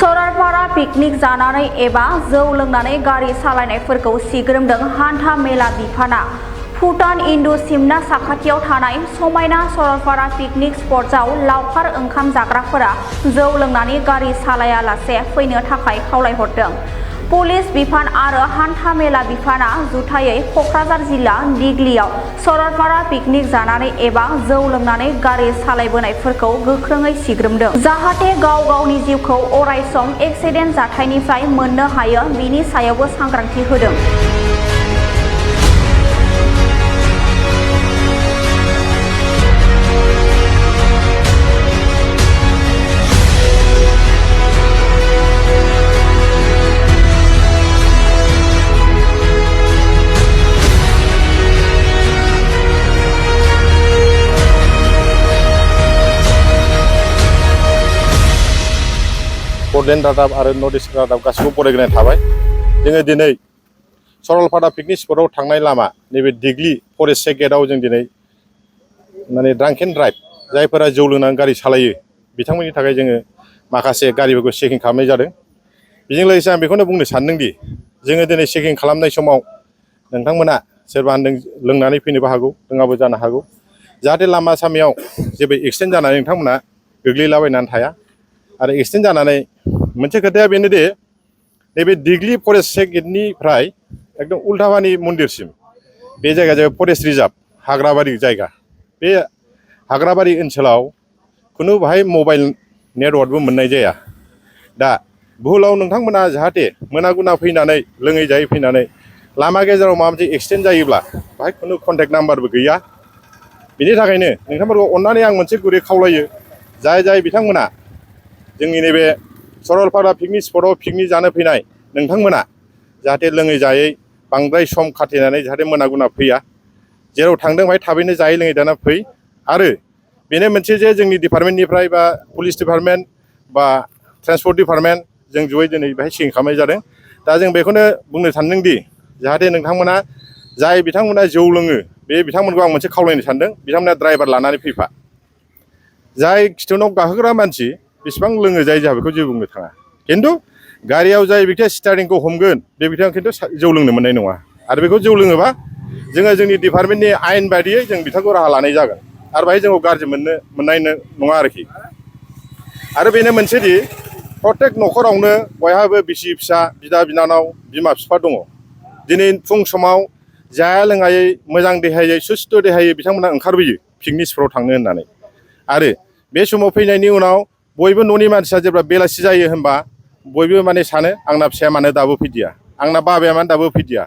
Saralpara picnic जानानै एबा जौ लोंनानै गारि सालायनायफोरखौ सिग्रोमदों हान्था मेला बिफाना। भुटान इन्दु सिमना साखाथियाव थानाय समायना सरलपारा पिकनिक स्पटआव लावखार ओंखाम जाग्राफोरा जौ लोंनानै गारि सालायालासे फैनो थाखाय खावलायहरदों। पुलिस बिफान आरो हान्था मेला बिफाना जुथायै क'क्राझार जिल्ला दिग्लियाव सरलपारा पिकनिक जानानै एबा जौ लोंनानै गारि सालायबोनायफोरखौ गोख्रोङै सिग्रोमदों, जाहाथे गाव गावनि जिउखौ अरायसम एक्सिडेन्ट जाथायनिफ्राय मोननो हायो बिनि सायावबो सांग्रांथि होदों। बड'लेण्ड रादाब आरो नर्थ इस्ट रादाब गासिबो बरायग्रोनाय थाबाय। जोङो दिनै सरलपारा पिकनिक स्पटआव थांनाय लामा नैबे दिग्लि फरेस्ट गेटआव जों दिनै माने ड्रांक एन्ड ड्राइभ जायफोरा जौ लोंनानै गारि सालायो बिथांमोननि थाखाय जोङो माखासे गारिफोरखौ चेकिं खालामनाय जादों। बेजों लोगोसे आं बेखौनो बुंनो सानदोंदि जोङो दिनै चेकिं खालामनाय समाव नोंथांमोना सोरबा लोंनानै फैनोबो हागौ, लोङाबो जानो हागौ, जाहाथे लामा सामायाव जेबो एक्सिडेन्ट जानानै नोंथांमोना गोग्लैलाबायनानै थाया। आरो एक्सिडेन्ट जानानै मोनसे खोथाया बेनो दि नैबे दिग्लि फरेस्ट गेटनिफ्राय एकदम उल्थाबानि मन्दिरसिम बे जायगाया जाबाय फरेस्ट रिजार्भ हाग्राबारि जायगा। बे हाग्राबारि ओनसोलाव खुनु बाहाय मबाइल नेटवर्कबो मोननाय जाया। दा भुलाव नोंथांमोना जाहाथे मोना गुना फैनानै लोङै जायै फैनानै लामा गेजेराव माबा मोनसे एक्सिडेन्ट जायोब्ला बाहाय खुनु कन्टेक्ट नाम्बारबो गैया। बिनि थाखायनो नोंथांमोनखौ अननानै आं मोनसे गुरै खावलायो, जाय बिथांमोना जोंनि नैबे सरलपारा पिकनिक स्पटआव पिकनिक जानो फैनाय नोंथांमोना जाहाथे लोङै जायै बांद्राय सम खाथेनानै जाहाथे मोना गुना फैया। जेराव थांदों बाहाय थाबैनो जायै लोङै दाना फै। आरो बेनो मोनसे जे जोंनि डिपार्टमेन्टनिफ्राय बा पुलिस डिपार्टमेन्ट बा ट्रेन्सपर्ट डिपार्टमेन्ट जों जयै दिनै बेहाय चेकिं खालामनाय जादों। दा जों बेखौनो बुंनो सानदोंदि जाहाथे नोंथांमोना जाय बिथांमोना जौ लोङो बे बिथांमोनखौ आं मोनसे खावलायनो सानदों, बिथांमोना ड्राइभार लानानै फैफा। जाय खिथुनाव गाखोग्रा मानसि बेसेबां लोङो जाय जोंहा बेखौ जेबो बुंनो थाङा, खिन्थु गारियाव जाय बिथाङा स्टार्टिंखौ हमगोन बे बिथाङा खिन्थु जौ लोंनो मोननाय नङा। आरो बेखौ जौ लोङोबा जोङो जोंनि डिपार्टमेन्टनि आयेन बायदियै जों बिथांखौ राहा लानाय जागोन आरो बाहाय जोंखौ गाज्रि मोननाय नङा आरोखि। आरो बेनो मोनसेदि प्रत्येक न'खरावनो बयहाबो बिसि फिसा बिदा बिनानाव बिमा बिफा दङ। दिनै फुं समाव जाया लोङायै मोजां देहायै सुस्थ' देहायै बिथांमोना ओंखारबोयो पिकनिक स्पटआव थांनो होननानै। आरो बे समाव फैनायनि उनाव बयबो न'नि मानसिया जेब्ला बेलासि जायो होनबा बयबो माने सानो आंना फिसाया मानो दाबो फैदिया, आंना बाबाया मानो दाबो फैदिया,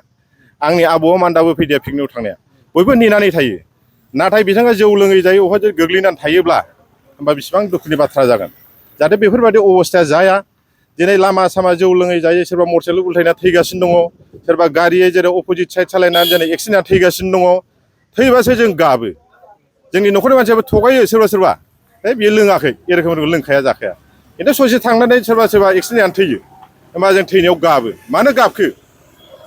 आंनि आबौआ मानो दाबो फैदिया पिकनिकआव थांनाया, बयबो नेनानै थायो। नाथाय बिथाङा जौ लोङै जायो अबेबा जुदि गोग्लैनानै थायोब्ला होमबा बेसेबां दुखुनि बाथ्रा जागोन। जाहाथे बेफोरबायदि अबस्थाया जाया। दिनै लामा सामा जौ लोङै जायो सोरबा मटरसाइकेल उल्थायना थैगासिनो दङ, सोरबा गारियै जेरै अप'जिट साइड सालायनानै दिनै एक्सिडेन्ट थैगासिनो दङ। थैबासो जों गाबो, जोंनि न'खरनि मानसियाबो थगायो सोरबा बेयो लोङाखै ए रोखोमफोरखौ लोंखाया जाखाया, खिन्थु ससे थांनानै सोरबा एक्सिडेन्ट थैयो होमबा जों थैनायाव गाबो। मानो गाबखो?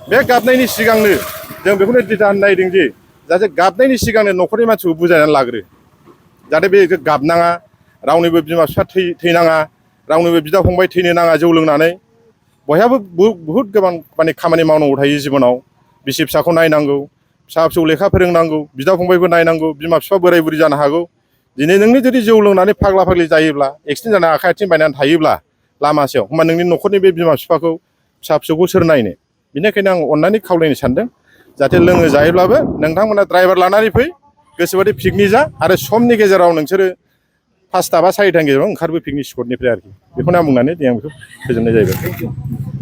बे गाबनायनि सिगांनो जों बेखौनो दिथा होनो नागिरदों जे जाहाथे गाबनायनि सिगांनो न'खरनि मानसिखौ बुजायनानै लाग्रो, जाहाथे बे गाबनाङा, रावनिबो बिमा बिफा थैनाङा, रावनिबो बिदा फंबाय थैनो नाङा जौ लोंनानै। बयहाबो बुहुद गोबां माने खामानि मावनांगौ थायो जिबनाव। बिसि फिसाखौ नायनांगौ, फिसा फिसौ लेखा फोरोंनांगौ, बिदा फंबायबो नायनांगौ, बिमा बिफा बोराय बुरि जानो हागौ। दिनै नोंनि जुदि जौ लोंनानै फाग्ला फाग्लि जायोब्ला एक्सिडेन्ट जानानै आखाइ आथिं बायनानै थायोब्ला लामा सायाव होमबा नोंनि न'खरनि बे बिमा बिफाखौ फिसा फिसौखौ सोर नायनो? बेनिखायनो आं अननानै खावलायनो सानदों जाहाथे लोङो जायोब्लाबो नोंथांमोना ड्राइभार लानानै फै, गोसोबायदि पिकनिक जा, आरो समनि गेजेराव नोंसोरो 5टा बा 4टानि गेजेराव ओंखारबो पिकनिक स्पटनिफ्राय आरोखि। बेखौनो आं बुंनानै आं बेखौ फोजोबनाय जाहैबाय।